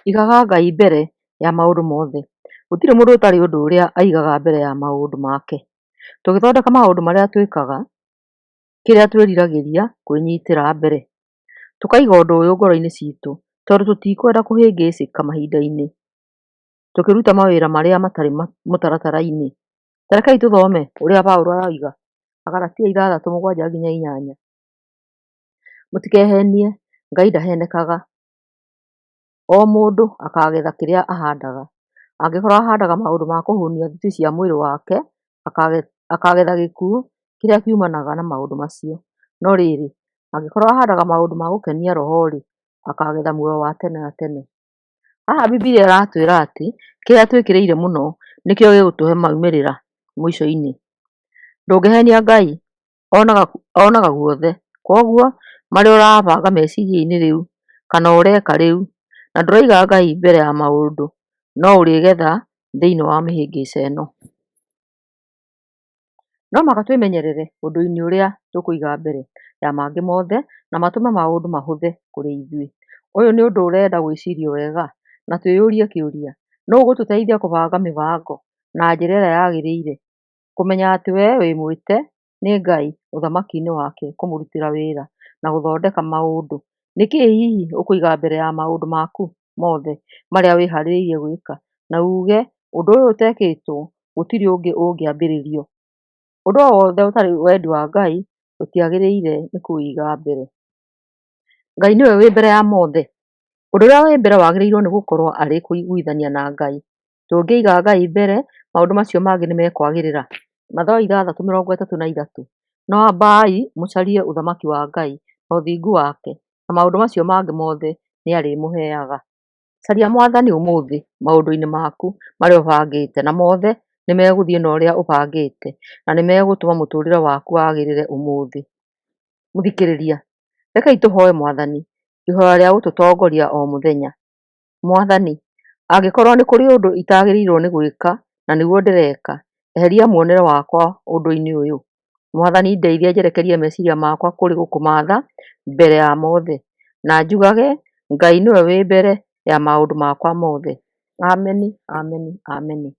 Igaga Ngai mbere ya maũndũ mothe. Gũtirĩ mũndũ ũtarĩ ũndũ ũrĩa aigaga mbere ya maũndũ make. Tũgĩthondeka maũndũ marĩa twĩkaga, kĩrĩa twĩriragĩria kwĩnyitĩra mbere. Tũkaiga ũndũ ũyũ ngoro-inĩ citũ tondũ tũtikwenda kũhĩngĩcĩka mahinda-inĩ tũkĩruta mawĩra marĩa matarĩ mũtaratara-inĩ. Tarekei tũthome ũrĩa Paũlũ aroiga Agalatia 6:7-8. Mũtikehenie, Ngai ndahenekaga. O mũndũ akaagetha kĩrĩa ahandaga. Angĩkorwo ahandaga maũndũ ma kũhũnia thuti cia mwĩrĩ wake, akaagetha gĩkuũ kĩrĩa kiumanaga na maũndũ macio; no rĩrĩ, angĩkorwo ahandaga maũndũ ma gũkenia Roho-rĩ, akaagetha muoyo wa tene na tene. Haha Bibilia ĩratwĩra atĩ kĩrĩa twĩkĩrĩire mũno nĩkĩo gĩgũtũhe maumĩrĩra mũico-inĩ. Ndũngĩhenia Ngai, onaga guothe. Kwoguo marĩa ũrabanga meciria-inĩ rĩu kana ũreka rĩu na ndũraiga Ngai mbere ya maũndũ no ũrĩgetha thĩinĩ wa mĩhĩngĩca ĩno. No mũhaka twĩmenyerere ũndũ-inĩ ũrĩa tũkũiga mbere ya mangĩ mothe na matũme maũndũ mahũthe kũrĩ ithuĩ. Ũyũ nĩ ũndũ ũrenda gwĩcirio wega na twĩyũrie kĩũria, nũ ũgũtũteithia kũbanga mĩbango na njĩra ĩrĩa yagĩrĩire, kũmenya atĩ we wĩ mwĩte nĩ Ngai ũthamaki-inĩ wake kũmũrutĩra wĩra na gũthondeka maũndũ. Nĩkĩ hihi ũkũiga mbere ya maũndũ maku mothe marĩa wĩharĩirie gwĩka na uge ũndũ ũyũ ũtekĩtwo gũtirĩ ũngĩ ũngĩambĩrĩrio. Ũndũ o wothe ũtarĩ wendi wa Ngai tũtiagĩrĩire nĩ kũũiga mbere. Ngai nĩwe wĩ mbere ya mothe. Ũndũ ũrĩa wĩ mbere wagĩrĩirwo nĩ gũkorwo arĩ kũiguithania na Ngai. Tũngĩiga Ngai mbere, maũndũ macio mangĩ nĩ mekwagĩrĩra. Mathayo 6:33. No ambai mũcarie ũthamaki wa Ngai na ũthingu wake, na maũndũ macio mangĩ mothe nĩarĩmũheaga. Caria Mwathani ũmũthĩ maũndũ-inĩ maku marĩa ũbangĩte na mothe nĩmegũthiĩ na ũrĩa ũbangĩte na nĩmegũtũma mũtũrĩre waku wagĩrĩre ũmũthĩ. Mũthikĩrĩria, rekei tũhoe Mwathani ihoya rĩa gũtũtongoria o mũthenya. Mwathani, angĩkorwo nĩ kũrĩ ũndũ itagĩrĩirwo nĩ gwĩka na nĩguo ndĩreka, eheria muonere wakwa ũndũ-inĩ ũyũ. Mwathani ndeithia njerekerie meciria makwa kũrĩ gũkũmatha mbere ya mothe, na njugage Ngai nĩwe wĩ mbere ya maũndũ makwa mothe. Ameni, ameni, ameni.